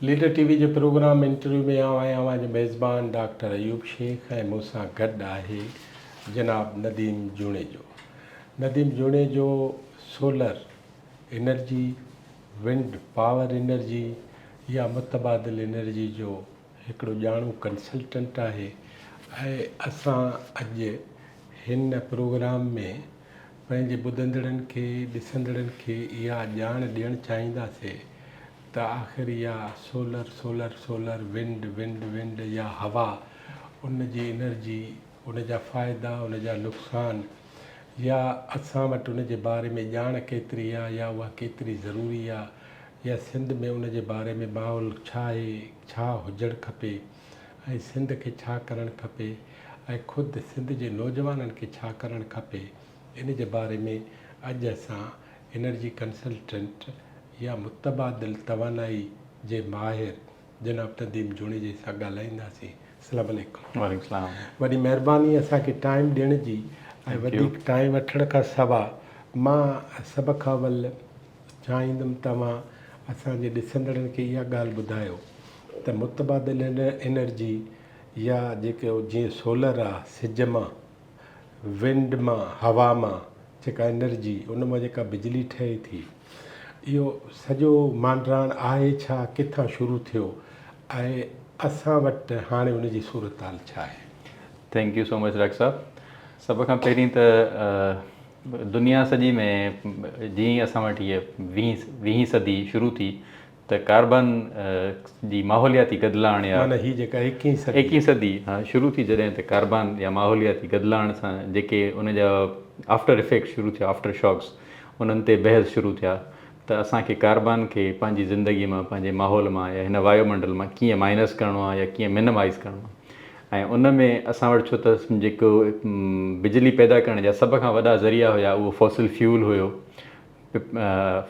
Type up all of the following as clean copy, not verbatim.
Leader ٽي V جي programme interview ۾ آئون آهيان اوهان جو ميزبان ڊاڪٽر ايوب شيخ ۽ مون سان گڏ آهي جناب Nadeem Junejo. Nadeem Junejo solar energy, wind power energy يا متبادل انرجي جو هڪڙو ڄاڻو ڪنسلٽنٽ آهي ۽ اسان اڄ هن پروگرام ۾ پنهنجي ٻڌندڙن کي ڏسندڙن کي اها ڄاڻ ڏيڻ چاهينداسي ته آخر اها solar solar solar wind wind wind يا هوا ان جي انرجي ان جا فائدا ان جا نقصان يا اسان وٽ ان جي باري ۾ ڄاڻ ڪيتري آ يا اها ڪيتري ضروري آ يا سنڌ ۾ ان جي باري ۾ ماحول ڇا آهي ڇا هجڻ کپي ۽ سنڌ کي ڇا ڪرڻ کپي ۽ خود سنڌ جي نوجوانن کي ڇا ڪرڻ کپي ان جي باري ۾ اڄ اسان انرجي ڪنسلٽنٽ يا متبادل توانائي جي ماهر جناب نديم جوڻيجي سان ڳالهائينداسين. السلام عليڪم. وعليڪم السلام. وڏي مهرباني اسان کي ٽائيم ڏيڻ جي ۽ وڌيڪ ٽائيم وٺڻ کان سوا مان سڀ کان اول چاهيندم توهان اسان جي ڏسندڙن کي اها ڳالهه ٻڌايو ته متبادل انرجي يا جيڪو جيئن سولر آ سج مان ونڊ مان هوا مان جيڪا انرجي ان مان جيڪا بجلي ٺهي ٿي اهو سڄو مانڊراڻ آهي ڇا ڪٿان شروع ٿيو ۽ اسان وٽ هاڻي ان جي صورتحال ڇا آهي؟ Thank you so much doctor صاحب سڀ کان پهرين ته دنيا سڄي ۾ جيئن ئي اسان وٽ هيء ويهين ويهين صدي شروع ٿي ته ڪاربن جي ماحولياتي گدلاڻ يا معنيٰ هي جيڪا ايڪيهين صدي ايڪيهين صدي ها شروع ٿي جڏهن ته ڪاربان يا ماحولياتي گدلاڻ سان جيڪي ان جا آفٽر افيڪٽ شروع ٿيا آفٽر شاڪس انهن تي بحث شروع ٿيا ته اسان کي ڪاربان کي پنهنجي زندگي مان پنهنجي ماحول مان يا هن وايو منڊل مان ڪيئن مائنس ڪرڻو آهي يا ڪيئن منيمائز ڪرڻو آهي ۽ ان ۾ اسان وٽ ڇو ته جيڪو بجلي پيدا ڪرڻ جا سڀ کان وڏا ذريعا هيا اهو فوسل فيول هيو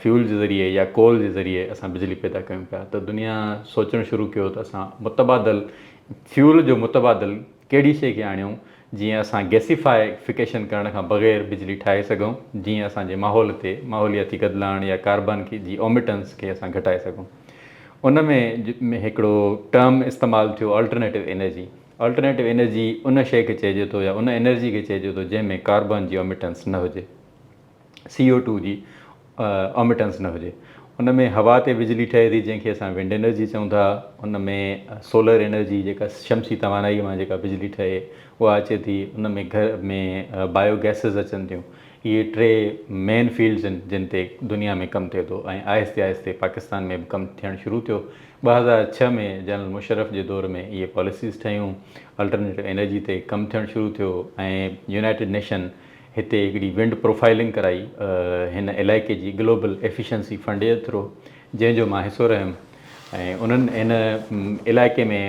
فيول جي ذريعي يا ڪول جي ذريعي اسان بجلي پيدا ڪيون پيا ته دنيا سوچڻ شروع ڪيو ته اسان متبادل فيول جو متبادل ڪهڙي شيء کي آڻيون جيئن اسان گيسيفائفڪيشن ڪرڻ کان بغير بجلي ٺاهي سگهون جيئن اسان جي ماحول تي ماحولياتي گدلاڻ يا ڪاربان کي جي اوميٽنس کي اسان گهٽائي سگهون ان ۾ هڪڙو ٽرم استعمال ٿيو آلٽرنيٽو انرجي آلٽرنيٽو انرجي ان شيء کي چئجي ٿو يا ان انرجي کي چئجي ٿو جنهن ۾ ڪاربان جي اوميٽنس نه هجي. سي او ٽو جي اميٽنس نه هجي. ان ۾ هوا تي بجلي ٺهي ٿي جنهن کي اسان ونڊ انرجي چئون ٿا. ان ۾ سولر انرجي جيڪا شمسي توانائي مان جيڪا بجلي ٺهي اها اچي ٿي. ان ۾ گهر ۾ بايو گئسز اچن ٿيون. اهي ٽي مين فيلڊز آهن جن تي دنيا ۾ ڪم ٿئي ٿو ۽ آهستي آهستي پاڪستان ۾ به ڪم ٿيڻ شروع ٿيو. 2006 ۾ جنرل مشرف جي دور ۾ اهي پاليسيز ٺهيون، الٽرنيٽو انرجي تي ڪم ٿيڻ شروع ٿيو ۽ يونائيٽيڊ نيشن هتي هڪڙي ونڊ پروفائلنگ ڪرائي هن علائقي جي گلوبل ايفيشنسي فنڊ جي ٿرو جنهن جو مان حصو رهيم ۽ انهن هن علائقي ۾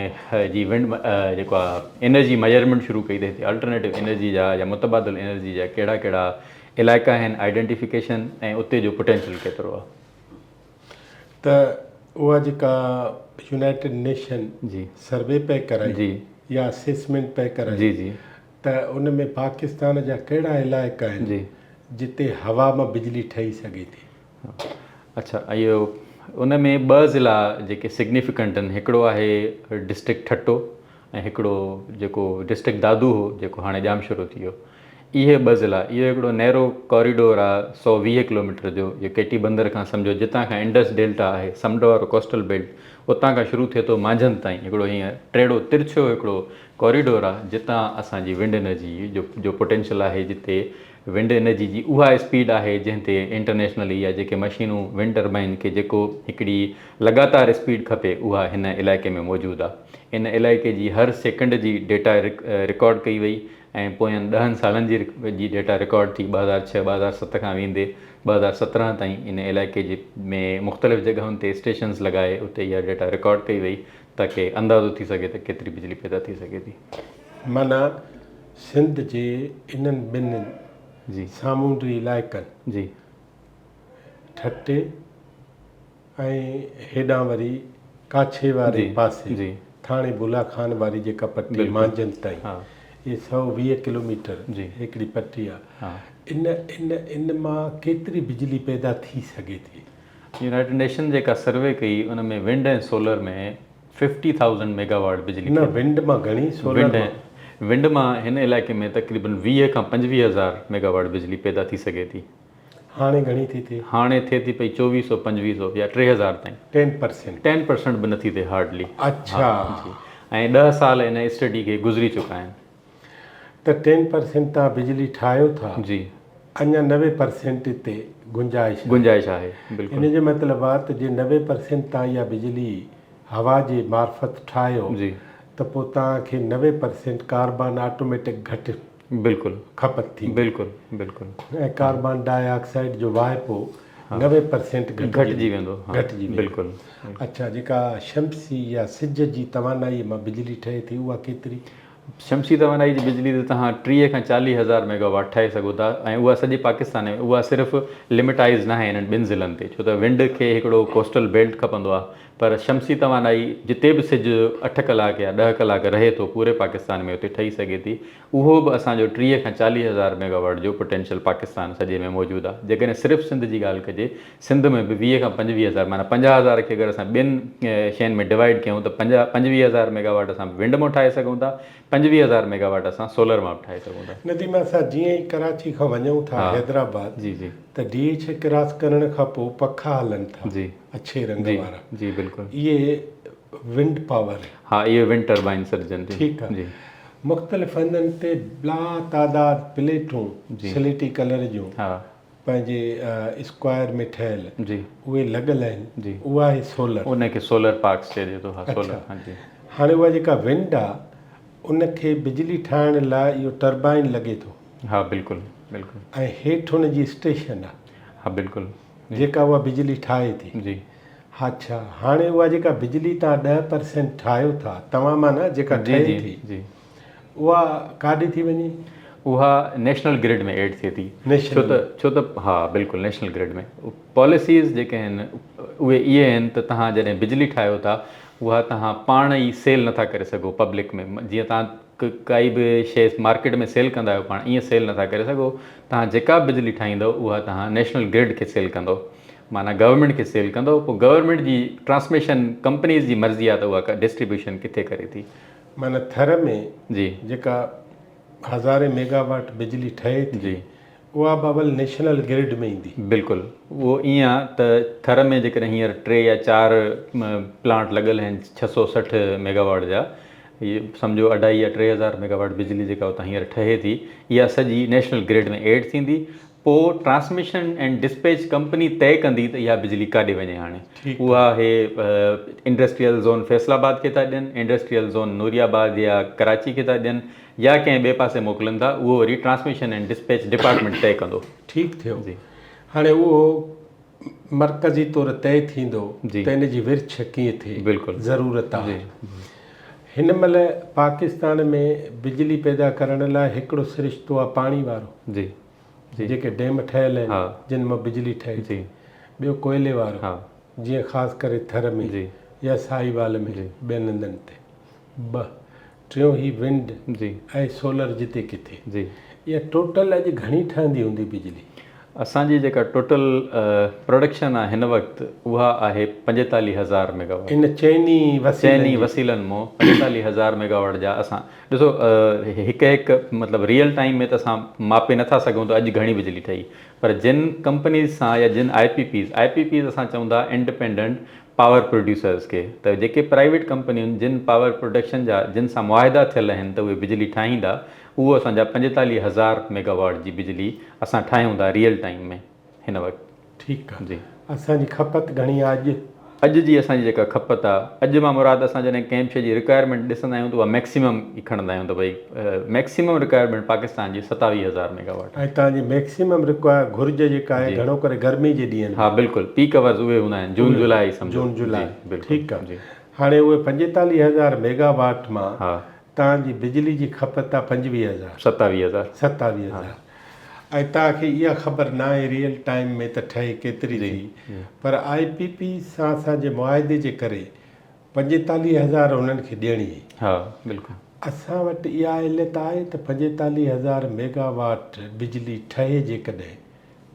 جي ونڊ جيڪو آهي انرجي ميجرمينٽ شروع ڪئي ته هتي الٽرنيٽو انرجي جا يا متبادل انرجي جا ڪهڙا ڪهڙا علائقا آهن آئيڊنٽيفڪيشن ۽ اتي جو پوٽينشل ڪيترو آهي. ته اها جيڪا يونائيٽيڊ نيشن جي سروي پئي ڪرائي جي يا اسيسمينٽ پئي ڪرائي جي جي ته ان ۾ پاڪستان جا ڪهڙا علائقا آهن جي. جتي هوا مان بجلي ٺهي سگهي ٿي؟ اڇا اهو ان ۾ ٻه ضلعا جيڪي سگنيفڪنٽ آهن هڪڙو آهي ڊسٽرڪٽ ٺٽو ۽ هڪڙو جيڪو ڊسٽرڪٽ دادو هو جيڪو هاڻي ڄامشورو ٿي ويو اهي ٻه ضلعا اهو هڪڙو نيرو ڪاريڊور آهي 120 ڪلوميٽر جو اهو ڪيٽي بندر کان سمجهو جتان کان انڊس ڊيلٽا آهي سمنڊ وارو ڪوسٽل بيلٽ اتان کان شروع ٿئي ٿو مانجهند تائين هڪڙو هيئن ٽيڙو ترڇيو هڪڙو ڪوريڊور آ جتان اسان جي ونڊ انرجي جو جو پوٽينشل آهي جتي ونڊ انرجي جي اها اسپيڊ آهي جنهن تي انٽرنيشنلي يا جيڪي مشينون ونڊ ٽربائن کي جيڪو هڪڙي لڳاتار اسپيڊ کپي اها هن علائقي ۾ موجود آ ان علائقي جي هر سيڪنڊ جي ڊيٽا رڪارڊ ڪئي وئي ۽ پوين ڏهن سالن جي جي ڊيٽا رڪارڊ ٿي 2006 2007 کان ويندي 2017 تائين ان علائقي جي ۾ مختلف جڳهن تي اسٽيشنز لڳائي اتي اها ڊيٽا رڪارڊ ڪئي وئي تاڪه اندازو ٿي سگهي ته ڪيتري بجلي پيدا ٿي سگهي ٿي. معنيٰ سنڌ جي انهن ٻن جي. سامونڊي علائقن جي. ٺٽي ۽ هيڏانهن وري ڪاڇي واري جي پاسي جي. ٿاڻي بولا خان واري جيڪا پٽي بلڪل مانجهند تائين ها. اهي 120 ڪلوميٽر جي. هڪڙي پٽي آهي ها. ان ان ان مان ڪيتري بجلي پيدا ٿي سگهي ٿي؟ يونائيٽيڊ نيشن جيڪا سروي ڪئي ان ۾ ونڊ ۽ سولر ۾ 50,000 ميگاواٽ بجلي نه ونڊ مان گهڻي سولر مان؟ ونڊ مان هن علائقي ۾ تقريبن 20 کان 25 هزار ميگاواٽ بجلي پيدا ٿي سگهي ٿي. هاڻي گهڻي ٿي ٿئي؟ هاڻي ٿئي ٿي پئي چوويهه سو پنجويهه سو يا 3000 تائين. 10%. 10% به نٿي ٿئي هارڊلي. اڇا. جي ۽ 10 سال ان اسٽڊي کي گذري چڪا آهن. ته 10% تان بجلي ٺاهيو ٿا. جي. اڃا 90% تي گنجائش آهي. گنجائش آهي بلڪل. ان جو مطلب آهي ته جي 90% تان اها بجلي هوا جي معرفت ٺاهيو جي. ته پوء توهان کي 90% ڪاربان آٽوميٽڪ گهٽ بلڪل. کپت ٿيندي. بلڪل بلڪل. ۽ ڪاربان ڊاء آڪسائيڊ جو واهپو 90% گهٽجي ويندو. گهٽجي ويندو. بلڪل. اڇا جيڪا شمسي يا سج جي توانائي مان بجلي ٺهي ٿي اها ڪيتري؟ شمسي توانائي جي بجلي ته توهان 30 کان 40 هزار ميگا واٽ ٺاهي سگهو ٿا ۽ اها سڄي پاڪستان ۾ اها صرف لمٽائيز ناهي انهن ٻن ضلعن تي ڇو ته ونڊ کي هڪڙو ڪوسٽل بيلٽ کپندو آهي پر شمسي توانائي جتي به سج اٺ ڪلاڪ يا ڏهه ڪلاڪ رهي ٿو پوري پاڪستان ۾ اتي ٺهي سگهي ٿي اهو به اسان جو 30 کان 40 هزار ميگا واٽ جو پوٽينشل پاڪستان سڄي ۾ موجود آهي جيڪڏهن صرف سنڌ جي ڳالهه ڪجي سنڌ ۾ به 20 کان 25 هزار معنيٰ 50 هزار کي اگر اسان ٻن شين ۾ ڊوائيڊ ڪيون ته 50 25 هزار ميگاواٽ اسان ونڊ مان ٺاهي سگهون ٿا 25 هزار ميگاواٽ اسان سولر مان به ٺاهي سگهون ٿا. نديم اسان جيئن ئي ڪراچي کان وڃون ٿا حيدرآباد جي جي ته ڊي ايڇ اي ڪراس ڪرڻ کان پوء پکا هلن ٿا جي اڇي رنگ جي وارا جي بلڪل اهي ونڊ پاور ها اهي ونڊ ٽربائن سڏجن ٿيون ٺيڪ آ جي مختلف هنڌن تي بلا تعداد پليٽون جي سليٽي ڪلر جون ها پنهنجي اسڪوائر ۾ ٺهيل جي اهي لڳل آهن جي اها آهي سولر. ان کي سولر پارڪس چئجي ٿو ها سولر اڇا ها جي. هاڻي اها جيڪا ونڊ آ ان کي بجلي ٺاهڻ لاء اهو ٽربائن لڳي ٿو. ها بلڪل بلڪل. ۽ هيٺ ان جي اسٽيشن آ. ها بلڪل. جيڪا اها بجلي ٺاهي ٿي. جي. اڇا هاڻي اها جيڪا بجلي توهان 10% ٺاهيو ٿا توهان معنيٰ جيڪا جي ٺهي جي ٿي. جي. اها ڪاڏي ٿي وڃي؟ اها نيشنل گرڊ ۾ ايڊ ٿئي ٿي. نيشنل ڇو ته ڇو ته ها بلڪل نيشنل گرڊ ۾ پاليسيز جيڪي آهن اهي اهي آهن ته توهان جڏهن بجلي ٺاهيو ٿا اها توهان پاڻ ئي سيل نٿا ڪري سگهو پبلڪ ۾ جيئن توهان ڪائي به شيء مارڪيٽ ۾ سيل ڪندا آهيو پاڻ ائين سيل نٿا ڪري سگهو توهان جيڪا به بجلي ٺاهيندو اها توهان نيشنل گرڊ کي سيل ڪندو معنيٰ گورنمينٽ کي سيل ڪندو پوء گورنمينٽ جي ٽرانسميشن ڪمپنيز جي مرضي آهي ته اها ڊسٽريبيوشن ڪٿي ڪري ٿي. معنيٰ ٿر ۾ جي. جيڪا هزارين ميگا واٽ بجلي ٺهي ٿي جي. اها به اول نيشنل گرڊ ۾ ايندي. بلڪل اهو ائين آ ته ٿر ۾ جيڪڏهن هينئر ٽي يا چار پلانٽ لڳل آهن 660 ميگا واٽ جا هي سمجهو اڍائي يا 3000 ميگا واٽ بجلي جيڪا اتان هينئر ٺهي ٿي اها سڄي نيشنل گرڊ ۾ ايڊ ٿيندي پوء ٽرانسميشن اينڊ ڊسپيچ ڪمپني طئي ڪندي ته اها بجلي ڪاڏي وڃي هاڻي اها هي انڊسٽريل زون فيصل آباد کي ٿا ڏين انڊسٽريل زون نوري آباد يا ڪراچي کي ٿا ڏين يا ڪنهن ٻئي پاسي موڪلن ٿا اهو وري ٽرانسميشن اينڊ ڊسپيچ ڊپارٽمينٽ طئي ڪندو. ٺيڪ ٿيو هاڻي اهو مرڪزي طور طئي ٿيندو ته ان جي ورڇ ڪيئن ٿئي بلڪل ضرورت آهي هن مهل پاڪستان ۾ بجلي پيدا ڪرڻ لاء هڪڙو سرشتو آهي پاڻي وارو جي جي جيڪي ڊيم ٺهيل آهن ها جن مان بجلي ٺهي جي ٻيو ڪوئلي وارو ها جيئن خاص ڪري ٿر ۾ جي يا ساهيوال ۾ جي ٻين هنڌن تي ٻه ٽيون هي ونڊ جي ۽ سولر جتي ڪٿي جي اها ٽوٽل اڄ گهڻي ٺهندي هوندي بجلي؟ اسان جي جيڪا ٽوٽل پروڊڪشن آهي هن وقت اها آهي 45 هزار ميگاواٽ. ان چئني وسيلن چئني جي. وسيلن مون 45 هزار ميگاواٽ جا اسان ڏسو هڪ هڪ مطلب ريئل ٽائيم ۾ ته اسان ماپي نٿا سگهون ته اڄ گهڻي بجلي ٺهي پر جن ڪمپنيز سان يا جن I P Ps, I P Ps اسان چئون ٿا انڊپينڊنٽ پاور پروڊيوسرز کي ته جيڪي پرائيويٽ ڪمپنيون جن پاور پروڊڪشن جا جن سان معاهدا ٿيل آهن ته اهي بجلي ٺاهيندا اهو اسان جا 45 هزار ميگاواٽ جي بجلي اسان ٺاهيون ٿا ريئل ٽائيم ۾ هن وقت. ٺيڪ آ. جي. اسان جي کپت گهڻي آ اڄ؟ اڄ جي اسان جي جيڪا کپت آ اڄ مان مراد اسان جڏهن ڪنهن به شيء جي رڪوائرمينٽ ڏسندا آهيون ته اها ميڪسيمم ئي کڻندا آهيون ته ڀئي ميڪسيمم رڪوائرمينٽ پاڪستان جي 27 هزار ميگاواٽ آ. ۽ توهان جي ميڪسيمم رڪوائر گهرج جيڪا آهي جي. گهڻو ڪري گرمي جي ڏينهن ۾. ها بلڪل پيڪ اورز اهي هوندا آهن جون جولاء ئي سمجهو. جون جولاء جي بلڪل ٺيڪ آ. جي. هاڻي اهي 45 هزار ميگاواٽ مان ها. توهان جي بجلي جي کپت آ 25 هزار. 27 هزار. 27 هزار. ۽ توهان کي اها خبر ناهي ريئل ٽائيم ۾ ته ٺهي ڪيتري ٿي پر آء پي پي سان اسان جي معاهدي جي ڪري 45 هزار انهن کي ڏيڻي هئي. ها بلڪل. اسان وٽ اها اهليت آهي ته 45 هزار ميگا واٽ بجلي ٺهي جيڪڏهن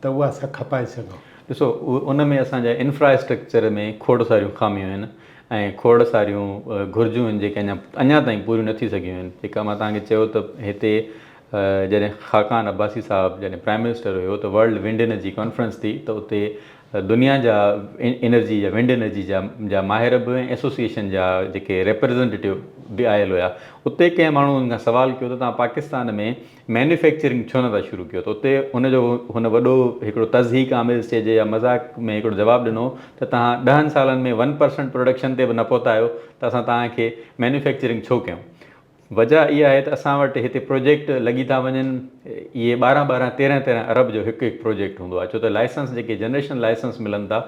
ته اها اسان کپائي سگهون. ڏسو ان ۾ اسان جا انفراسٽرڪچر ۾ کوڙ ساريون خاميون آهن ۽ کوڙ ساريون گهرجون آهن جيڪي اڃا اڃا تائين پوريون نه ٿي سگهيون آهن. جيڪا مان توهان کي چيو ته هتي جڏهن خاقان عباسي صاحب جڏهن پرائم منسٽر هيو ته ورلڊ ونڊ انرجي ڪانفرنس ٿي ته اتي دنيا جا انرجي جا ونڊ انرجي جا جا ماهر به ۽ ايسوسيئيشن جا جيڪي ريپريزنٽيٽو به آيل هيا. اتي ڪنهن ماڻهو ان کان سوال ڪيو ته توهان پاڪستان ۾ مينوفيڪچرنگ ڇو نٿا شروع ڪيو ته اتي ان جو هن وڏو هڪڙو تضحيڪ آميز چئجي يا مذاق ۾ هڪڙو جواب ڏنو ته توهان ڏهن سالن ۾ ون پرسنٽ پروڊڪشن تي به نه پهتا آهيو ته اسان توهان کي مينوفيڪچرنگ ڇو ڪيون؟ وجه اها آهي ته اسان وٽ هتي پروجيڪٽ لڳي ٿا وڃن اهي ٻارهن ٻارهن تيرهن تيرهن ارب جو هڪ هڪ پروجيڪٽ هوندو آهي ڇو ته لائسنس جيڪي جنريشن لائسنس ملن ٿا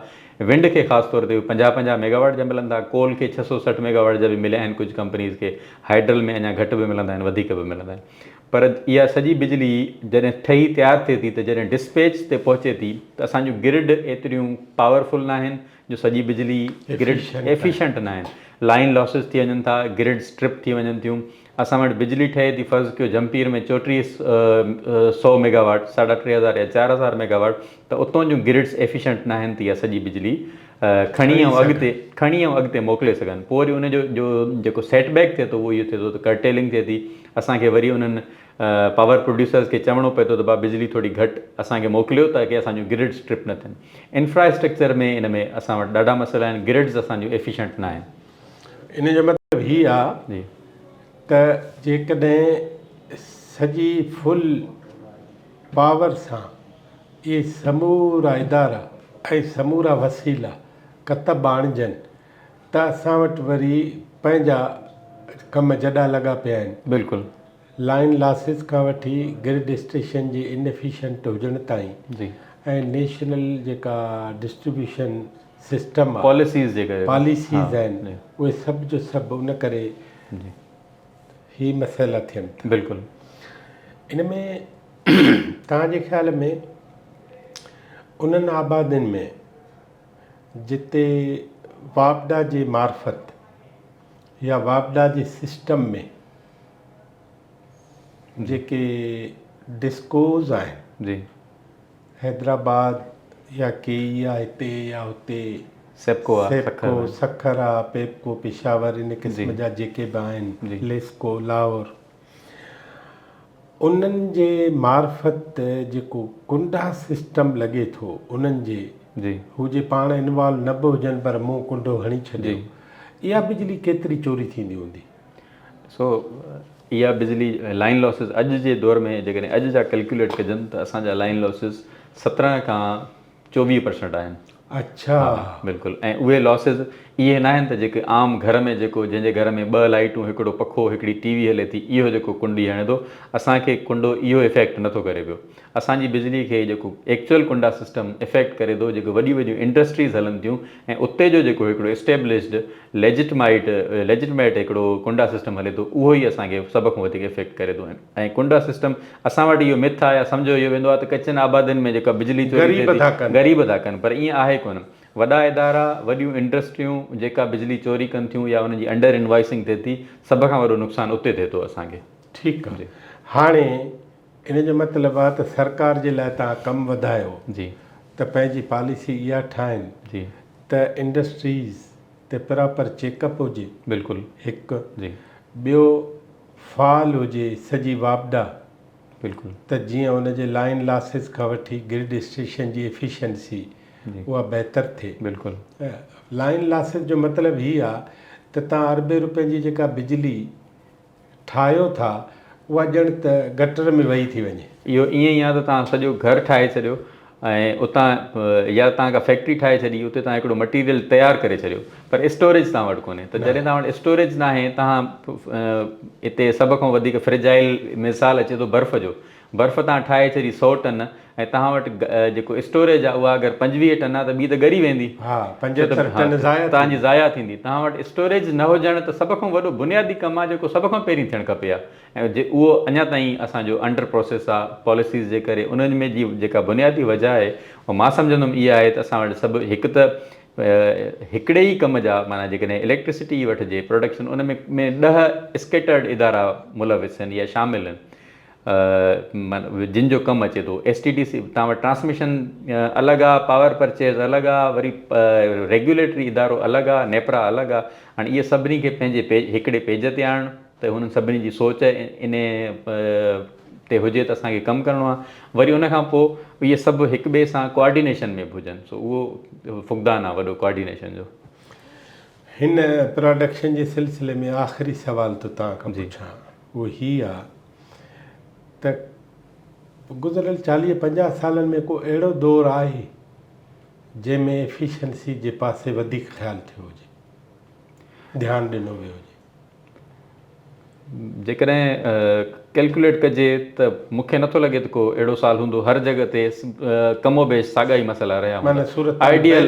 ونڊ کي خاص طور تي اهي پنجاهه پنجاهه ميگاواٽ جا ملن ٿا ڪول کي 660 ميگاواٽ جا به مليا آهن ڪجهه ڪمپنيز کي هائيڊرل ۾ اڃا گهٽ به ملندا آهن وڌيڪ به ملندا آهن پر اها سڄي بجلي جڏهن ٺهي تيار ٿئي ٿي ته جڏهن ڊسپيچ تي پهچي ٿي ته اسان جون گرڊ ايتريون پاورفل ناهن جو سڄي بجلي گرڊ ايفيشنٽ ناهن لائين لاسز ٿي وڃن ٿا گرڊز ٽرپ ٿي وڃن ٿيون اسان وٽ بجلي ٺهي ٿي فرض ڪيو جهمپير ۾ 3400 ميگاواٽ 3500 يا 4000 ميگاواٽ ته اتون جون گرڊز ايفيشنٽ ناهن ته اها سڄي بجلي کڻي ۽ اڳتي کڻي ۽ اڳتي موڪلي سگهن پوء وري ان جو جو جيڪو سيٽ بيڪ ٿئي ٿو اهو اهو ٿئي ٿو ته ڪرٽيلنگ ٿئي ٿي اسان کي وري انهن پاور پروڊيوسرز کي چوڻو پئي ٿو ته ڀا بجلي ٿوري گهٽ اسان کي موڪليو تاڪه اسان جون گرڊز ٽرپ نه ٿين. انفراسٽرڪچر ۾ ان ۾ اسان وٽ ڏاڍا مسئلا آهن گرڊز اسان جون ايفيشنٽ نه آهن. ان جو مطلب هي آ ته جيڪڏهن سڄي فل پاور سان اهي سمورا ادارا ۽ سمورا وسيلا ڪتب آڻجن ته اسان وٽ وري پنهنجا ڪم جڏا لڳا پيا آهن. بلڪل. لائين لاسز کان وٺي گرڊ اسٽيشن جي ان ايفيشنٽ هجڻ تائين جي. ۽ نيشنل جيڪا ڊسٽريبيوشن سسٽم آ پاليسيز جيڪا پاليسيز آهن اهي سڀ جو سڀ ان ڪري جي. هي مسئلا ٿين ٿا. بلڪل. ان ۾ توهان جي خيال ۾ انهن آبادين ۾ جتي واپڊا جي معرفت يا واپڊا جي سسٽم ۾ جيڪي ڊسڪوز آهن جي. حيدرآباد يا ڪي اي آ هتي يا هتي سيپڪو آ سکر سيپڪو سکر آ پيپڪو پشاور ان قسم جا جيڪي به آهن ليسڪو لاهور انهن جي معرفت جيڪو ڪنڊا سسٽم لڳي ٿو انهن جي جي هو جي پاڻ انوالو نه به هجن پر مون ڪنڊو هڻي ڇڏيو اها بجلي ڪيتري چوري ٿيندي هوندي؟ سو اها بجلي لائين لاسز اڄ جي دور ۾ جيڪڏهن اڄ جا ڪلڪيوليٽ ڪجن ته اسان جا لائين لاسز 17 کان 24 پرسنٽ آهن. اڇا. ها بلڪل ۽ اهي لاسز اهي ناهن ته جيڪي عام گهر ۾ جيڪو جنهن جي گهر ۾ ٻه لائيٽون هڪڙو پکو هڪڙي ٽي وي هلي ٿي اهو جيڪو ڪنڊي هڻي ٿو اسان کي ڪنڊو اهو افيڪٽ نٿو ڪري پيو اسان جي بجلي کي جيڪو ايڪچوئل ڪنڊا سسٽم افيڪٽ ڪري ٿو جيڪو وڏيون وڏيون انڊسٽريز هلن ٿيون ۽ اتي جو جيڪو هڪڙو اسٽيبلشڊ ليجٽمائيٽ ليجٽميٽ هڪڙو ڪنڊا سسٽم هلي ٿو اهو ئي اسان کي سڀ کان وڌيڪ افيڪٽ ڪري ٿو ۽ ڪنڊا سسٽم اسان وٽ اهو مٿ آهي يا سمجهيو اهو ويندو آهي ته ڪچين آبادين ۾ جيڪا بجلي چوري ٿئي ٿي غريب ٿا ڪن پر ائين آهي ڪونه وڏا ادارا وڏيون انڊسٽريون جيڪا بجلي چوري ڪن ٿيون يا انهن جي انڊر انوائسنگ ٿئي ٿي سڀ کان وڏو نقصان اتي ٿئي ٿو اسان کي. ٺيڪ آهي هاڻي ان جو مطلب آهي ته سرڪار جي لاء توهان ڪم وڌايو جي ته پنهنجي پاليسي اها ٺاهين جي ته انڊسٽريز تي پراپر چيڪ اپ هجي بلڪل هڪ جي ٻيو فعال هجي سڄي واپڊا بلڪل ته جيئن ان جي لائين لاسز کان وٺي گرڊ اسٽيشن جي ايفيشنسي جي اها بهتر ٿئي. بلڪل. لائين لاسز جو مطلب هي آ ته توهان اربين روپين جي جيڪا بجلي ٺاهيو ٿا اها ڄڻ ته گٽر ۾ وهي ٿي وڃي. اهو ائين ئي آهي ته توهان سڄو گهر ٺاهي ڇڏيو ۽ اتان يا توهان ڪا فيڪٽري ٺاهي ڇڏي اتي توهان هڪڙو مٽيريل تيار ڪري ڇڏيو پر اسٽوريج توهان وٽ ڪونهي ته جڏهن توهان وٽ اسٽوريج ناهي توهان اتي سڀ کان وڌيڪ فريجائل مثال اچي ٿو برف جو برف توهان ٺاهي ڇڏي سئو ٽن ۽ توهان وٽ جيڪو اسٽوريج آهي اها اگر 25 ٽن آهي ته ٻي ته ڳري ويندي. ها 75 ٽن ضايع توهان جي ضايع ٿيندي. توهان وٽ اسٽوريج نه هجڻ ته سڀ کان وڏو بنيادي ڪم آهي جيڪو سڀ کان پهرين ٿيڻ کپي ها ۽ جي اهو اڃا تائين اسان جو انڊر پروسيس آهي پاليسيز جي ڪري انهن ۾ جي جيڪا بنيادي وجه آهي اها مان سمجهندم اها آهي ته اسان وٽ سڀ هڪ ته هڪڙي ئي ڪم جا معنيٰ جيڪڏهن اليڪٽرسٽي ئي وٺجي پروڊڪشن ان ۾ ۾ 10 اسڪيٽرڊ ادارا ملوث آهن يا شامل آهن. جن جو ڪم اچي ٿو ايس ٽي ڊي سي توهان وٽ ٽرانسميشن الڳ آ پاور پرچيز الڳ آ وري ريگيوليٽري ادارو الڳ آ نيپرا الڳ آ هاڻي اهي سڀني کي پنهنجي پيج هڪڙي پيج تي آڻڻ ته هنن سڀني جي سوچ ان تي هجي ته اسان کي ڪم ڪرڻو آ وري ان کان پوء اهي سڀ هڪ ٻئي سان ڪوآرڊينيشن ۾ به هجن سو اهو فقدان آ وڏو ڪوآرڊينيشن جو. هن پراڊڪشن جي سلسلي ۾ آخري سوال ٿو توهان کان پڇان اهو هي آ ته گذريل چاليهه پنجاهه سالن ۾ ڪو اهڙو دور آهي جنهن ۾ ايفيشنسي جي پاسي وڌيڪ خيال ٿيو هجي، ڌيان ڏنو ويو هجي؟ جيڪڏهن ڪيلڪيوليٽ ڪجي ته مون کي نٿو لڳي ته ڪو اهڙو سال هوندو هر جڳهه تي ڪم و بيش ساڳا ئي مسئلا رهيا هوندا آئيڊيل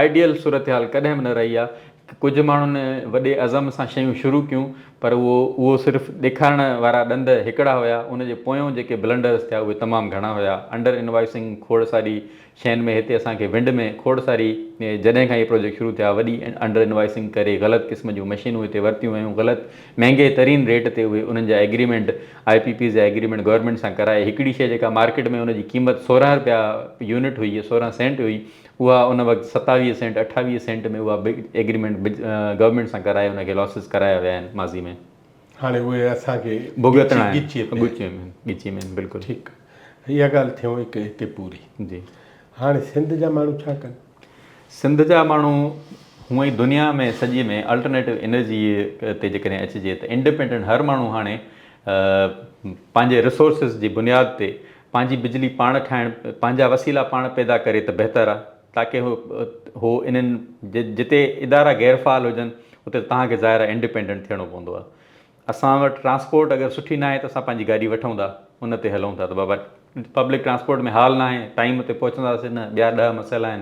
آئيڊيل صورتحال ڪڏهن به نه رهي آهي ڪجهه ماڻهن وڏي عزم سان شيون شروع ڪيون پر اهو اهو صرف ڏيکارڻ وارا ڏند هڪڙا هيا ان جي پويون جيڪي بلنڊرز ٿيا اهي تمام گهڻا هيا انڊر انوائسنگ کوڙ ساري شين ۾ هتي اسان کي ونڊ ۾ کوڙ ساري جڏهن کان اهي پروجيڪٽ شروع ٿيا وڏي انڊر انوائسنگ ڪري غلط قسم جون مشينون هتي ورتيون ويون غلط مهنگي ترين ريٽ تي اهي انهن جا ايگريمينٽ آء پي پيز جا ايگريمينٽ گورنمينٽ سان ڪرائي هڪڙي شي جيڪا مارڪيٽ ۾ ان جي قيمت 16 رپيا يونٽ هئي 16 سينٽ هئي اها ان وقت 27 سينٽ 28 سينٽ ۾ اها ايگريمينٽ گورنمينٽ سان ڪرائي ان کي لاسز ڪرايا ويا آهن ماضي ۾. هاڻي اهي اسان کي ڀڳتڻا آهن ڳچيء ۾ ڳچيء ۾ آهن بلڪل. ٺيڪ اها ڳالهه ٿيون هڪ هتي پوري. جي. هاڻي سنڌ جا ماڻهو ڇا ڪن؟ سنڌ جا ماڻهو هونئن ئي دنيا ۾ سڄي ۾ الٽرنيٽو انرجي تي جيڪڏهن اچجي ته انڊيپينڊنٽ هر ماڻهو هاڻي پنهنجي ريسورسز جي بنياد تي پنهنجي بجلي پاڻ ٺاهڻ پنهنجا وسيلا پاڻ پيدا ڪري ته بهتر آهي تاڪه هو هو انهن جتي ادارا غير فعال هجن اتي توهان کي ظاهر آهي انڊيپينڊنٽ ٿيڻو پوندو آهي اسان وٽ ٽرانسپورٽ اگر سٺي ناهي ته اسان پنهنجي گاڏي وٺون ٿا ان تي هلون ٿا ته بابا پبلڪ ٽرانسپورٽ ۾ حال ناهي ٽائيم تي پهچنداسين نه ٻيا ڏهه مسئلا آهن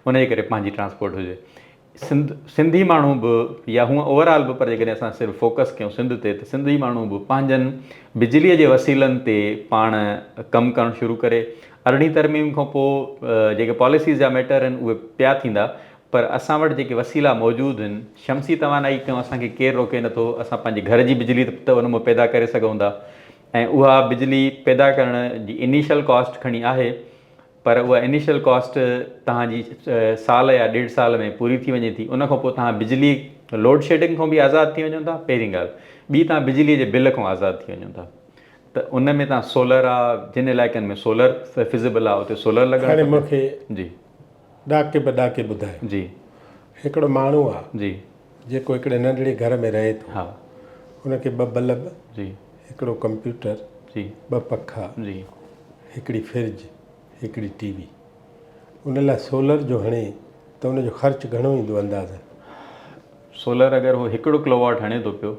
ان جي ڪري پنهنجي ٽرانسپورٽ هجي سنڌ سنڌي ماڻهو به يا هونء اوور آل به پر جيڪڏهن اسان صرف فوڪس ڪيون سنڌ تي ته سنڌي ماڻهو به پنهنجن بجليء جي وسيلن تي پاڻ ڪم ڪرڻ شروع ڪري. ارڙهين ترميم کان پوء جيڪي پاليسيز جا ميٽر آهن اهي پيا ٿيندا پر اسان وٽ جيڪي وسيلا موجود آهن شمسي توانائي کان اسان کي ڪير روڪي نٿو اسان پنهنجي گهر جي بجلي ته ان مان پيدا ڪري سگهون ٿا ۽ اها بجلي پيدا ڪرڻ جي انيشل ڪاسٽ کڻي آهي پر اها انيشل ڪاسٽ توهان جي سال يا ڏيڍ سال ۾ پوري ٿي وڃي ٿي ان کان پوء توهان بجلي لوڊ شيڊنگ کان به آزاد ٿي وڃو ٿا پهرين ڳالهه ٻي توهان بجلي جي بل کان آزاد ٿي وڃو ٿا ته ان ۾ توهان سولر آ جن علائقن ۾ سولر فزيبل آ اتي سولر لڳڻ هاڻي مون کي جي ڏاڪي به ڏاڪي ٻڌايو جي هڪڙو ماڻهو آ جي جيڪو هڪڙي ننڍڙي گهر ۾ رهي ٿو ها ان کي ٻه بلب جي هڪڙو ڪمپيوٽر جي ٻه پکا جي هڪڙي فرج، هڪڙي ٽي وي. ان لاء سولر جو هڻي ته ان جو خرچ گهڻو ايندو اندازن؟ سولر اگر هو هڪڙو ڪلو واٽ هڻي ٿو پيو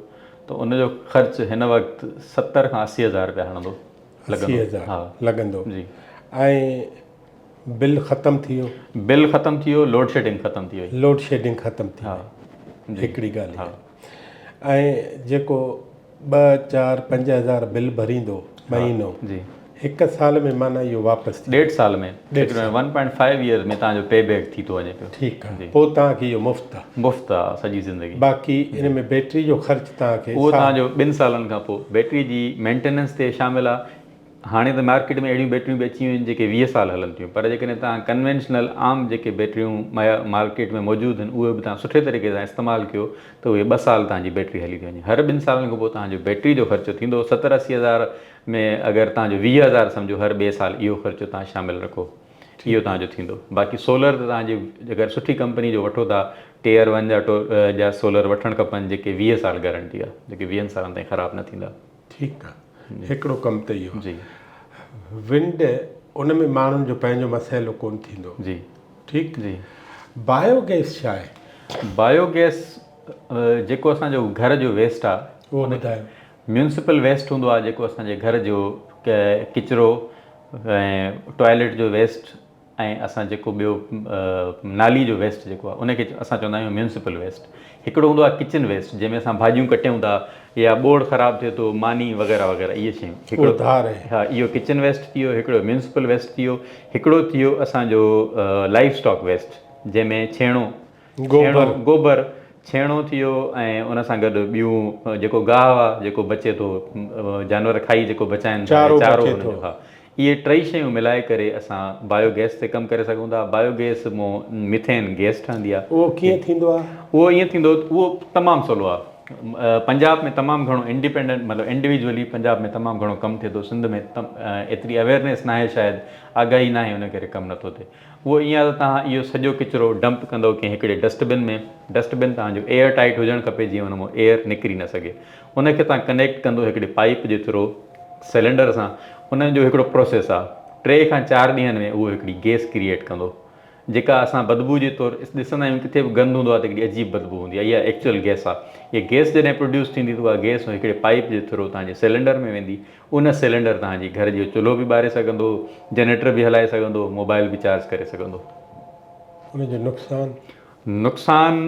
ته ان جو خرچ هن وقت 70 کان 80 هزار رپيا هڻندو لڳندو. 80 هزار ها لڳندو جي. ۽ بل ختم ٿي ويو. بل ختم ٿي ويو، لوڊ شيڊنگ ختم ٿي وئي. لوڊ شيڊنگ ختم ٿي ها وئي. هڪڙي ڳالهه اها. ۽ جيڪو ٻه چار پنج هزار بل ڀريندو مهينو جي هڪ سال ۾ معنيٰ اهو واپس ٿي ڏيڍ سال ۾ تقريبن ون پوائنٽ فائيو ايئرز ۾ توهان جو پي بيڪ ٿي ٿو وڃي پيو. ٺيڪ آ پوء توهان کي اهو مفت آ. مفت آ سڄي زندگي. باقي ان ۾ بيٽري جو خرچ توهان کي اهو توهان جو ٻن سالن کان پوء بيٽري جي مينٽيننس تي شامل آ. هاڻي ته مارڪيٽ ۾ اهڙيون بيٽريون به اچي ويون آهن جيڪي 20 سال هلن ٿيون پر جيڪڏهن توهان ڪنوينشنل عام جيڪي بيٽريون مارڪيٽ ۾ موجود آهن اهي به توهان سٺي طريقي سان استعمال ڪيو ته اهي ٻه سال توهان جي بيٽري هلي ٿي وڃي هر ٻن سالن کان پوء توهان جو بيٽري جو خرچو ٿيندو 70 80 هزار ۾ اگر توهان جو 20 هزار سمجهو هر ٻئي سال اهو خرچو توهان شامل رکو اهو توهان جو ٿيندو باقي سولر ته توهان جي اگر سٺي ڪمپني جو وٺو ٿا ٽيئر ون جا جا سولر وٺڻ کپن جيڪي 20 سال گارنٽي آهي جيڪي 20 سالن تائين خراب نه ٿيندا. ٺيڪ آ هڪڙو ڪم ته اهو جي ونڊ ان ۾ ماڻهن جو پنهنجو مسئلو ڪون ٿيندو جي ٺيڪ جي بايو گئس ڇا آهي؟ بايو گئس جيڪو اسان جو گهر جو ويسٽ آ اهو ٻڌايو. ميونسپل ويسٽ هوندو آ جيڪو اسان جي گهر جو ڪچرو ۽ ٽوائليٽ جو ويسٽ ۽ اسان جيڪو ٻيو نالي جو ويسٽ جيڪو آهي ان کي اسان چوندا آهيون ميونسپل ويسٽ. هڪڙو هوندو آهي ڪچن ويسٽ جنهن ۾ اسان ڀاڄيون ڪٽيون ٿا يا ٻوڙ خراب ٿئي ٿو ماني وغيره وغيره اهي شيون هڪڙو ڌار آهي. ها اهو ڪچن ويسٽ ٿي ويو هڪڙو ميونسپل ويسٽ ٿي ويو هڪڙو ٿي ويو اسان جو لائيو اسٽاڪ ويسٽ جنهن ۾ ڇيڻو گوبر گوبر ڇيڻو ٿي ويو ۽ ان سان گڏ ٻيون جيڪو گاهه آ جيڪو بچي ٿو جانور کائي جيڪو بچائن ٿا يا چارو انهن جو ها اهي ٽئي شيون ملائي ڪري اسان بايو گئس تي ڪم ڪري سگهون ٿا بايو گئس مون ميٿين گئس ٺهندي آ. اهو ڪيئن ٿيندو آ؟ اهو ائين ٿيندو اهو تمام سولو آ پنجاب ۾ تمام گهڻو انڊيپينڊنٽ مطلب انڊيويجولي پنجاب ۾ تمام گهڻو ڪم ٿئي ٿو سنڌ ۾ ايتري اويئرنيس ناهي شايد آگاهي ناهي ان ڪري ڪم نٿو ٿئي. اهو ائين آهي ته توهان اهو سڄو ڪچرو ڊمپ ڪندؤ ڪنهن هڪڙي ڊسٽ بن ۾، ڊسٽ بن توهان جو ايئر ٽائيٽ هجڻ کپي جيئن ان مان ايئر نڪري نه سگهي. ان کي توهان ڪنيڪٽ ڪندو هڪڙي پائيپ جي ٿرو سلينڊر سان، ان جو هڪڙو پروسيس آهي ٽي کان چار ڏينهن ۾ اهو هڪڙي گيس ڪريئيٽ ڪندو جيڪا اسان بدبو جي طور ڏسندا آهيون ڪٿي به گند هوندو آهي ته هڪڙي عجيب بدبو هوندي آهي اها ايڪچوئل گيس آهي. اها گيس جڏهن پروڊيوس ٿيندي ته اها گيس هڪڙي پائيپ جي ٿرو توهان جي سلينڊر ۾ ويندي ان سلينڊر توهان جي گهر جو چلهو به ٻاري سگهندو، جنريٽر به هلائي سگهندو، موبائل به چارج ڪري سگهندو. ان جو نقصان؟ نقصان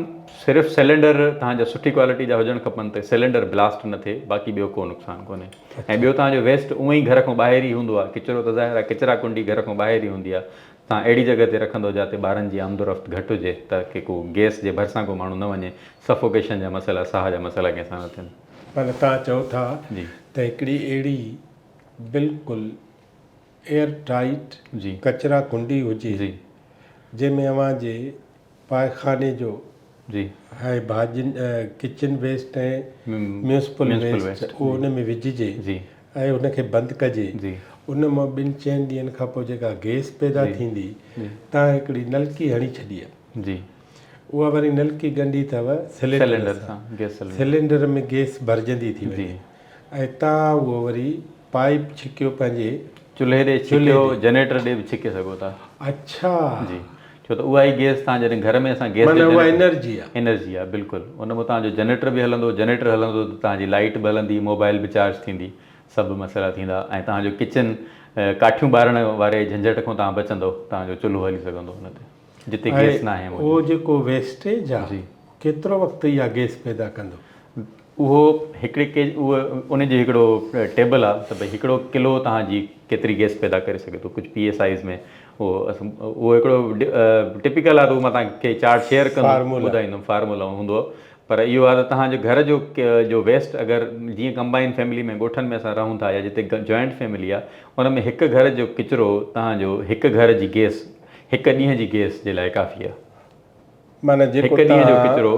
صرف سلينڊر توهان جا سٺي ڪوالٽي جا هجڻ کپن ته سلينڊر بلاسٽ نه ٿئي باقي ٻيو ڪو نقصان ڪونهي ۽ ٻيو توهان جو ويسٽ اونئن ئي گهر کان ٻاهر ئي هوندو آهي ڪچرو ته ظاهر آهي ڪچرا ڪنڊي گهر کان ٻاهر ئي هوندي آهي توهان اهڙي جڳهه تي رکندو جاتي ٻارن جي آمد و رفت گهٽ هجي ته ڪي ڪو گئس جي ڀرسان ڪو ماڻهو نه وڃي سفوڪيشن جا مسئلا ساهه جا مسئلا ڪنهن سان نه ٿين. معنيٰ توهان چئو ٿا ته هڪڙي اهڙي بلڪل ايئر ٽائيٽ ڪچرا ڪنڊي هجي جنهن ۾ اوهان جي پائخاني جو ۽ ڀاڄين ڪچن ويسٽ ۽ ميونسپل ويسٽ اهو ان ۾ وجهجي ۽ ان کي بند ڪجي ان مان ٻن چئن ڏينهن کان پوء جيڪا گئس پيدا ٿيندي توهان هڪڙي نلڪي هڻي ڇڏي اها وري نلڪي ڳنڍي اٿو سلينڊر سان، سلينڊر ۾ گئس ڀرجندي ٿي وڃي ۽ تان اهو وري پائيپ ڇڪيو پنهنجي چلهي ڏي ڇڪيو جنريٽر ڏي به ڇڪي سگهو ٿا. اڇا. جي ڇو ته اها ئي گئس تان جڏهن گهر ۾ اسان گئس معنيٰ اها انرجي آ. انرجي آ بلڪل ان مان تان جو جنريٽر به هلندو جنريٽر هلندو ته تان جي لائيٽ به هلندي موبائل به چارج ٿيندي سڀ مسئلا ٿيندا ۽ تان جو ڪچن ڪاٺيون ٻارڻ واري جهنجهٽ کان تان بچندو تان جو چلهو هلي سگهندو ان تي. جتي گيس ناهي موجود. اهو جيڪو ويسٽيج آ ڪيترو وقت اها گيس پيدا ڪندو؟ اهو هڪڙي ڪي اهو ان جي هڪڙو ٽيبل آ ته ڀئي هڪڙو ڪلو توهان جي ڪيتري گيس پيدا ڪري سگهي ٿو ڪجهه پي ايس آئيز ۾ اهو اهو هڪڙو ٽپيڪل آ ته اهو مان توهان کي چارٽ شيئر ڪندم ٻڌائيندم فارمولا هوندو پر اهو آ ته توهان جو گهر جو جو ويسٽ اگر جيئن ڪمبائن فيملي ۾ ڳوٺن ۾ اسان رهون ٿا يا جتي جوائنٽ فيملي آ ان ۾ هڪ گهر جو ڪچرو توهان جو هڪ گهر جي گيس هڪ ڏينهن جي گيس جي لاء ڪافي آ. معنيٰ جيڪو هڪ ڏينهن جو ڪچرو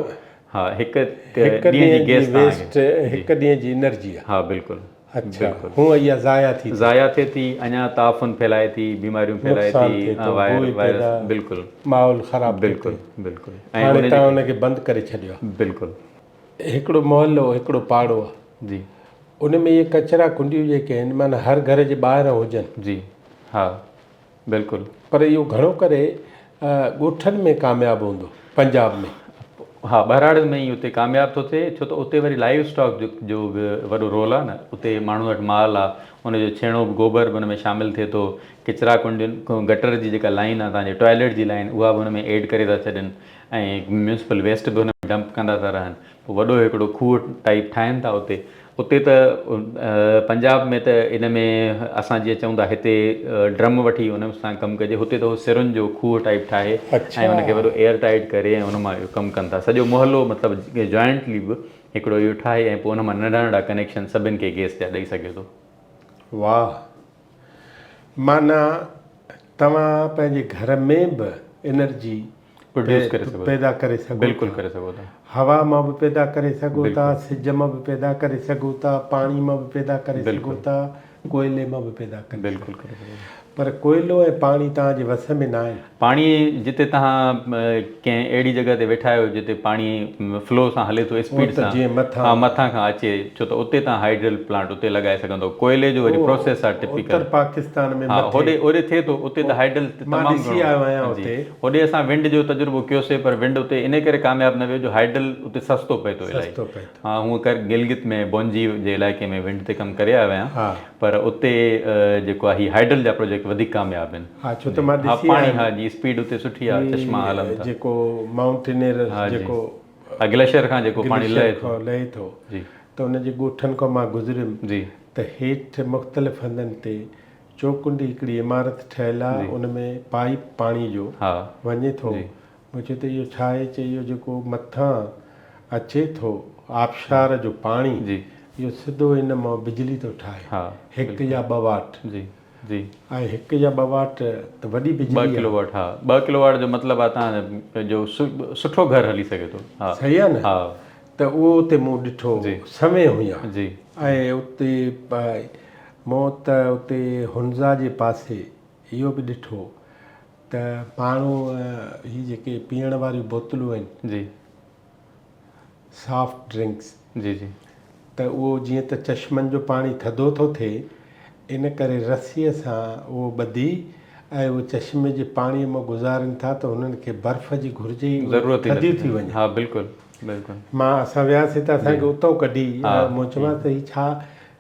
ها هڪ هڪ ڏينهن جي گيس ويسٽ هڪ ڏينهن جي انرجي آ. ها بلڪل. اڇا هونء اها ضايع ٿي ٿي. ضايع ٿئي ٿي اڃا تعفن ڦهلائي ٿي بيماريون ڦهلائي ٿي وائرس بلڪل ماحول خراب ٿو ٿئي. بلڪل بلڪل ۽ هاڻي توهان ان کي بند ڪري ڇڏيو آ. بلڪل. هڪڙو محلو هڪڙو پاڙو آ. جي. ان ۾ اهي ڪچرا ڪنڊيون جيڪي آهن معنيٰ هر گهر جي ٻاهران هجن. جي ها بلڪل. پر اهو گهڻو ڪري ڳوٺن ۾ ڪامياب هوندو پنجاب ۾. ها ٻهراڙين ۾ ئي اتي ڪامياب ٿو ٿئي ڇو ته اتي وري لائيو اسٽاڪ جو جو به وڏو رول آهي نه اتي ماڻهن وٽ مال آهي ان جو ڇيڻو به گوبر به ان ۾ شامل ٿئي ٿو ڪچرا ڪنڊين گٽر جي جيڪا لائين آهي تنهنجي ٽوائليٽ جي لائين اها به ان ۾ ايڊ ڪري ٿا ڇڏين ۽ ميونسپل ويسٽ به ان ۾ ڊمپ ڪندا ٿا رهن پوء وڏو هڪڙو کوهه ٽائيپ ٺاهين ٿا اتي اتي ته پنجاب ۾ ته ان ۾ اسان جيئن چئون ٿا هتي ڊرم وٺي ان سان ڪم ڪجي هتي ته هو سرن جو کوهه ٽائيپ ٺاهي ۽ ان کي وڏو ايئر ٽائيٽ ڪري ۽ ان مان اهو ڪم ڪن ٿا سڄو محلو مطلب جوائنٽلي به هڪڙو اهو ٺاهي ۽ پوء ان مان ننڍا ننڍا ڪنيڪشن سڀن کي گيس جا ڏئي سگهي ٿو. واهه معنيٰ توهان پنهنجي گهر ۾ به انرجي پروڊيوس ڪري سگهو پيدا ڪري سگهو بلڪل ڪري سگهو ٿا. هوا مان به پيدا ڪري سگهو ٿا، سج مان به پيدا ڪري سگهو ٿا، پاڻي مان به پيدا ڪري سگهو ٿا، ڪوئلي مان به پيدا ڪري بلڪل ڪري سگهو ٿا. پر ڪوئلو ۽ پاڻي توهان جي وس ۾ ناهن. پاڻي جتي توهان ڪنهن اهڙي جڳهه تي ويٺا آهيو جتي پاڻي فلو سان هلي ٿو اسپيڊ سان جيئن ها مٿان کان اچي ڇو ته اتي توهان هائيڊرل پلانٽ اتي لڳائي سگهندو ڪوئلي جو وري پروسيس آهي ٽپيڪل اتر پاڪستان ۾ ها هوڏي هوڏي ٿئي ٿو اتي ته هائيڊرل مان تمام ڏسي آيو آهيان گهڻو جي اتي. هوڏي اسان ونڊ جو تجربو ڪيوسي پر ونڊ اتي انهي ڪري ڪامياب نه ويو جو هائيڊل اتي سستو پئي ٿو الاهي. سستو پئي ٿو. ها هونء ڪر گلگت ۾ بونجي جي علائقي ۾ ونڊ تي ڪم ڪري آيو آهيان ها. پر اتي جيڪو آهي هي هائيڊل جا پروجيڪٽ وڌيڪ ڪامياب آهن. ها ڇو ته مان ها ڏسي پاڻي آيم. ها جي اسپيڊ اتي سٺي آهي چشما هلن هي ٿا. جيڪو مائونٽينيئر ها جي. جيڪو ها گليشيئر کان جيڪو پاڻي گليشيئر لهي ٿو. کان لهي ٿو جي. ته ان جي ڳوٺن کان مان گذريم جي. ته هيٺ مختلف هنڌن تي چوڪنڊي هڪڙي عمارت ٺهيل آ ان ۾ پائيپ پاڻي جو وڃي ٿو. مون چيو ته اهو ڇا آهي؟ چي اهو جيڪو مٿان اچي ٿو آبشار جو پاڻي جي. اهو سڌو ان مان بجلي ٿو ٺاهي ها هڪ يا ٻه واٽ. جي جي. ۽ هڪ يا ٻه واٽ ته وڏي ٻه بجلي ڪلو آهي. واٽ ها ٻه ڪلو واٽ جو مطلب آهي تان جو سٺو گهر هلي سگهي ٿو ها. صحيح آهي نه ها. ته اهو اتي مون ڏٺو جي. سوين هيا. جي. ۽ اتي مون ته اتي هنزا جي پاسي اهو به ڏٺو ته ماڻهو هي جيڪي پيئڻ واريون بوتلون آهن. جي. Soft drinks. جي جي. ته اهو جيئن ته چشمن جو پاڻي ٿڌو ٿو ٿئي ان ڪري رسيء سان اهو ٻڌي ۽ اهو چشمي جي پاڻيء مان گذارين ٿا ته هنن کي برف جي گهرج ئي ضرورت ئي ٿڌيون نٿي ٿي وڃن. ها بلڪل بلڪل. مان اسان وياسين ته اسان جي کي اتئون ڪڍي ها مون چيومانس ته هي ڇا؟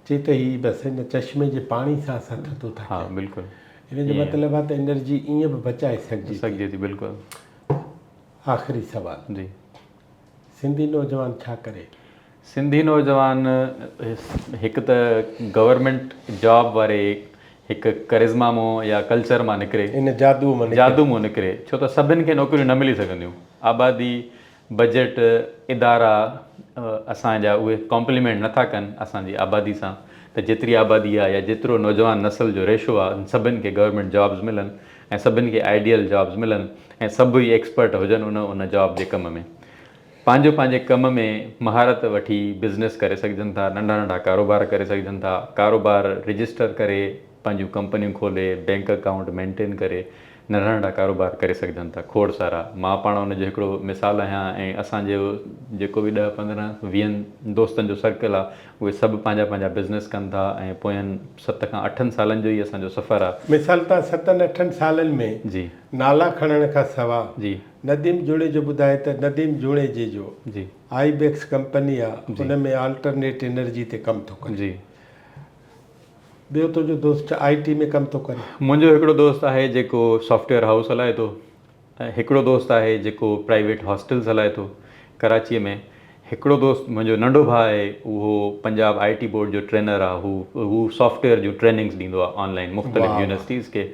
چي ته هي بس هن چشمي جي پاڻي سان اسان ٿڌو ٿا ها ڪيون. بلڪل ان جو ائين ئي مطلب آهي ته انرجي ائين به بچائي سگهجي ٿي. سگهجي ٿي بلڪل. آخري سوال. جي. سنڌي نوجوان ڇا ڪري؟ سنڌي نوجوان هڪ ته گورنمينٽ جاب واري هڪ ڪرزما مون يا ڪلچر مان نڪري. ان جادوء مان نڪري. جادو مون نڪري ڇو ته سڀن کي نوڪريون نه ملي سگهنديون. آبادي، بجيٽ، ادارا اسان جا اهي ڪامپليمينٽ نه ٿا ڪن اسان جي آبادي سان ته جيتري آبادي آهي يا جيترو نوجوان نسل جو ريشو آهي سڀن کي گورنمينٽ جابز ملن ۽ سڀن کي آئيڊيل جابز ملن ۽ سڀ ئي ايڪسپرٽ هجن ان ان جاب جي ڪم ۾ پنهنجو پنهنجي ڪم ۾ مهارت وٺي بزنس ڪري سگهجن ٿا ننڍا ننڍا ڪاروبار ڪري سگهجن ٿا ڪاروبار رجسٽر ڪري پنهنجون ڪمپنيون کولي بينڪ اڪائونٽ مينٽين ڪري ننڍا ننڍا ڪاروبار ڪري سگهجن ٿا کوڙ سارا مان پاڻ ان جو هڪڙو مثال آهيان ۽ اسان جو جيڪو به ڏهه پندرهن ويهن دوستن جو سرڪل آهي اهي سڀ پنهنجا پنهنجا بزنس ڪن ٿا ۽ پوين ست کان اٺن سالن جو ئي اسان جو سفر آ. مثال تان ستن اٺن سالن ۾ جي. نالا کڻڻ کان سوا جي. نديم جوڻيجو ٻڌائي ته نديم جوڻيجي جو جي. آئي بيڪس ڪمپني آ جي. ان ۾ آلٽرنيٽ انرجي تي ڪم ٿو ڪري. جي. ٻيو تنهنجو دوست آئي ٽي ۾ ڪم ٿو ڪري. منهنجو هڪڙو دوست آهي جيڪو سافٽويئر هائوس هلائي ٿو. هڪڙو دوست آهي جيڪو پرائيويٽ هاسٽلز هلائي ٿو ڪراچيء ۾. هڪڙو دوست منهنجو ننڍو ڀاء آهي اهو پنجاب آء ٽي بورڊ جو ٽرينر آهي هو هو سافٽ ويئر جون ٽريننگز ڏيندو آهي آن لائين مختلف يونيورسٽيز کي.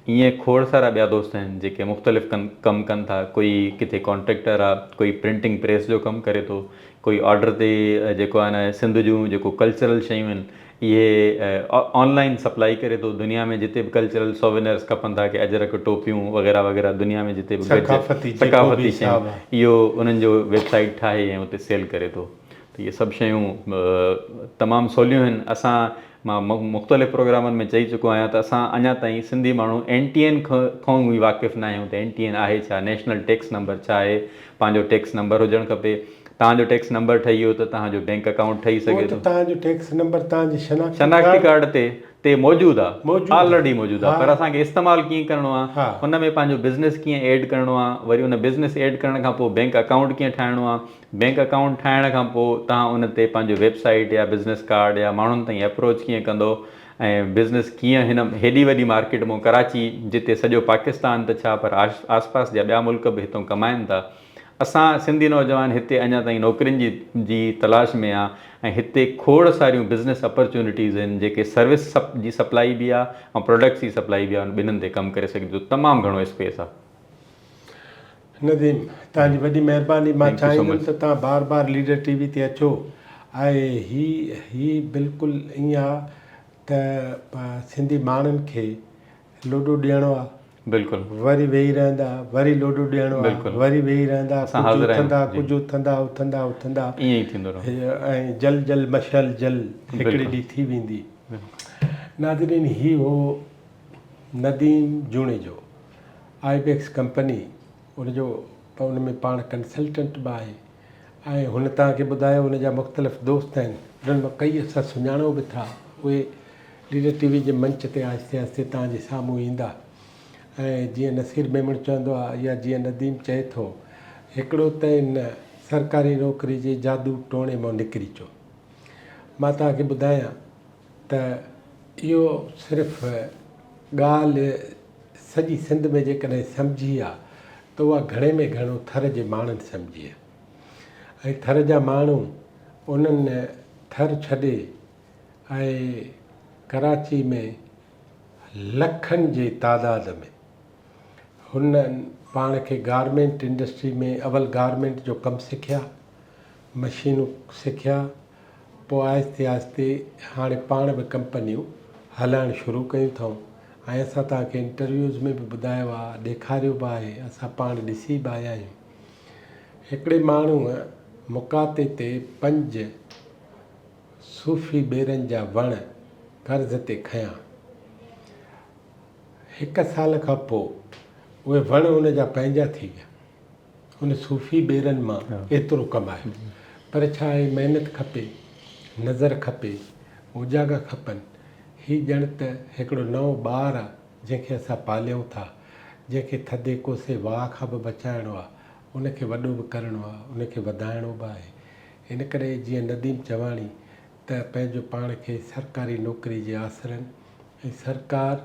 ائين کوڙ سارا ٻيا دوست آهن جيڪي مختلف ڪن ڪم ڪن ٿا ڪوئي ڪٿي ڪانٽريڪٽر آهي ڪوئي پرنٽنگ پريس جو ڪم ڪري ٿو ڪوئي آرڊر تي جيڪو آهي نه سنڌ جون جيڪو ڪلچرل شيون آهن اهي آن لائين سپلائي ڪري ٿو دنيا ۾ جتي به ڪلچرل سووينئرس کپن ٿا ڪي اجرڪ ٽوپيون وغيره وغيره دنيا ۾ جتي به گج ثقافتي جيڪو به ثقافتي شيون حساب آهي. اهو انهن جو ويب سائيٽ ٺاهي ۽ اتي سيل ڪري ٿو ته اهي سڀ شيون تمام سوليون آهن اسان مان مختلف پروگرامن ۾ چئي چڪو آهيان ته اسان اڃا تائين سنڌي ماڻهو اين ٽي اين کان ئي واقف نه آهيون ته اين ٽي اين آهي ڇا نيشنل ٽيڪس نمبر ڇا آهي پنهنجو ٽيڪس نمبر هجڻ کپي توهان جو ٽيڪس نمبر ٺهي ويو ته توهان جو بينڪ اڪائونٽ ٺهي اهو سگهي ته ٿو. توهان جو ٽيڪس نمبر توهان جي شناختي شناختي ڪارڊ ڪارڊ تي تي موجود آ موجود آ. آلريڊي موجود آ ها. پر اسان کي استعمال ڪيئن ڪرڻو آ ها. ان ۾ پنهنجو بزنس ڪيئن ايڊ ڪرڻو آ وري ان بزنس ايڊ ڪرڻ کان پوء بينڪ اڪائونٽ ڪيئن ٺاهڻو آ بينڪ اڪائونٽ ٺاهڻ کان پوء توهان ان تي پنهنجو ويب سائيٽ يا بزنس ڪارڊ يا ماڻهن تائين اپروچ ڪيئن ڪندو ۽ بزنس ڪيئن هن هيڏي وڏي مارڪيٽ مون ڪراچي جتي سڄو پاڪستان ته ڇا پر آس پاس جا ٻيا ملڪ به هتون ڪمائن ٿا اسان سنڌي نوجوان هتي اڃا تائين نوڪرين جي جي تلاش ۾ آ ۽ هتي کوڙ ساريون بزنس اپرچونٽيز آهن جيڪي سروس جي سپلائي به آ ۽ پراڊڪٽس جي سپلائي به آ ان ٻنهن تي ڪم ڪري سگهجي ٿو تمام گهڻو اسپيس آ. نديم توهان جي وڏي مهرباني مان thank you so چاهيندم مچ. ته توهان بار بار ليڊر ٽي وي تي اچو ۽ هي هي بلڪل ائين آ ته سنڌي ماڻهن کي لوڏو ڏيڻو آ. بلڪل. وري ويهي رهندا، وري لوڏو ڏيڻو آ، بلڪل. وري ويهي رهندا، اسان ڪجهه حاضر آهيون اٿندا، جي. ڪجهه اٿندا، اٿندا، اٿندا. ائين ئي ٿيندو رهندو. ۽ جل جل مشعل جل هڪڙي بلڪل. ڏينهن ٿي ويندي. ناظرين هي هو نديم جوڻيجو آئي بيڪس ڪمپني ان جو ان ۾ پاڻ ڪنسلٽنٽ به آهي ۽ هن توهان کي ٻڌايو هن جا مختلف دوست آهن انهن مان ڪئي اسان سڃاڻون به ٿا اهي ليڊر ٽي وي جي منچ تي آهستي آهستي توهان جي سامهون ايندا ۽ جيئن نصير ميمڻ چوندو آهي يا جيئن نديم چئي ٿو هڪڙو ته ان سرڪاري نوڪري جي جادو ٽوڻي مان نڪري اچو. مان توهان کي ٻڌايان ته اهو صرف ڳالهه سڄي سنڌ ۾ جيڪڏهن سمجهي آ ته اها گهڻي ۾ گهڻو ٿر جي ماڻهن سمجهي آ ۽ ٿر جا ماڻهو انهن ٿر ڇڏي ۽ ڪراچي ۾ لکن جي تعداد ۾ هنن پاڻ کي گارمينٽ انڊسٽري ۾ اول گارمينٽ جو ڪم سکيا. مشينون سکيا، پوء آهستي آهستي هاڻي پاڻ به ڪمپنيون هلائڻ شروع ڪيون اٿئون ۽ اسان توهان کي انٽرويوز ۾ به ٻڌايو آهي، ڏيکاريو به آهي، اسان پاڻ ڏسي به آيا آهيون. هڪڙي ماڻهوء مقاطعي تي پنج صوفي ٻيرن جا وڻ قرض تي کنيا. هڪ سال کان پوء اهي وڻ ان جا پنهنجا ٿي ويا. ان صوفي ٻيرن مان ايترو ڪمايو. پر ڇا آهي محنت کپي، نظر کپي، اوجاڳا کپن. هي ڄڻ ته هڪڙو نئون ٻار آ جنهن کي اسان پاليون ٿا، جنهن کي ٿڌي ڪوسي واء کان به بچائڻو آ، ان کي وڏو به ڪرڻو آ، ان کي وڌائڻو به آهي. ان ڪري جيئن نديم چواڻي ته پنهنجو پاڻ کي سرڪاري نوڪري جي آسرن ۽ سرڪار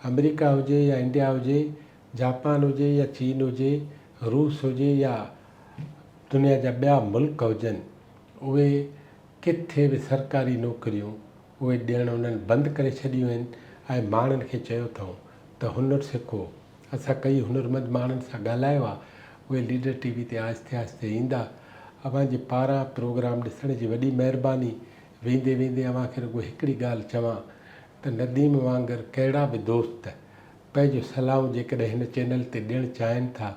آمريڪا هجي يا انڊيا هجي، جاپان هجي يا چين هجي، روس هجي يا دنيا جا ٻيا ملڪ هجن اهي ڪٿي به سرڪاري نوڪريون اهي ڏيڻ انهن بند ڪري ڇڏيون آهن ۽ ماڻهن کي چيو اٿئون ته هنر سکو اسان ڪئي هنرمند ماڻهن سان ڳالهايو آ اهي ليڊر ٽي وي تي آهستي آهستي ايندا اوهان جي پاران پروگرام ڏسڻ جي وڏي مهرباني ويندي ويندي اوهان کي رڳو هڪڙي ڳالهه چوان ته نديم وانگر ڪهڙا به دوست پنهنجون صلاحون جيڪڏهن هن چينل تي ڏيڻ چاهين ٿا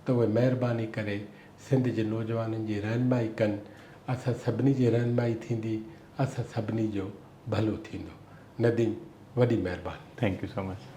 ته اهي مهرباني ڪري سنڌ جي نوجوانن جي رهنمائي ڪن اسان سڀني جي رهنمائي ٿيندي اسان سڀني جو ڀلو ٿيندو نديم وڏي مهرباني. Thank you so much.